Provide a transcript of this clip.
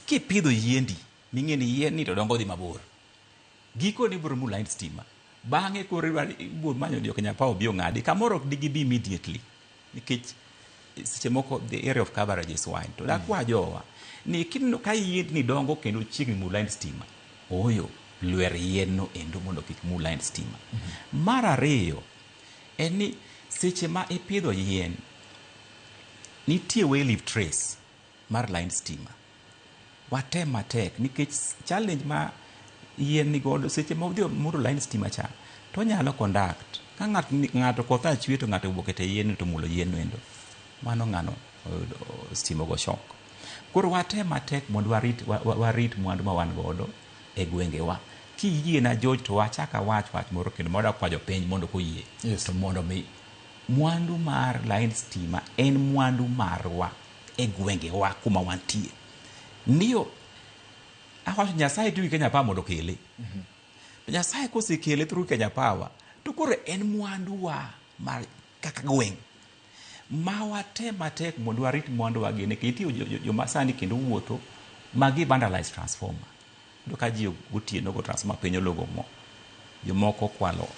Kipidho yiendi ming'e ni yien ni to dongo dhi mabor, gikone ibiro mulo line stima. Bang'e koro ibiro manyo jo Kenya Power obi ong'adi. Kamoro ok digi bi immediately nikech seche moko the area of coverage is wide. To dakwa jowa ni kineno ka yiendni dongo kendo chiegni mulo line stima, ooyo, lwer yien no endo mondo kik mul line stima. Mar ariyo en ni seche ma ipidho yien, nitie wayleave trace mar line stima. Watem matek nikech challenge ma yien ni godo, seche ma odhi omulo line stima cha to onyalo conduct. Ka ng'ato koth a chwe to ng'ato owuok e yien to omulo yien no endo, mano ng'ano oyudo stima ogo shock. Koro watem matek mondo warit mwandu ma wan godo e gwengewa. Kiyiena, George, to wachak awach wach moro kendo ma wadwa kwayo jopiny mondo koyie to mondo mi mwandu mar line stima en mwandu marwa e gwengewa kuma wantie. Ndiyo, awacho Nyasaye tiyo gi Kenya Power mondo okele. To Nyasaye kosekele through Kenya Power, to koro en mwanduwa mar kaka gweng'. Ma watem matek mondo warit mwanduwa gi nikech nitie joma sani kendo wuotho ma gi vandalize transformer. Iyudo ka ji gotieno go transformer piny ologo mo. Jomoko okwalo.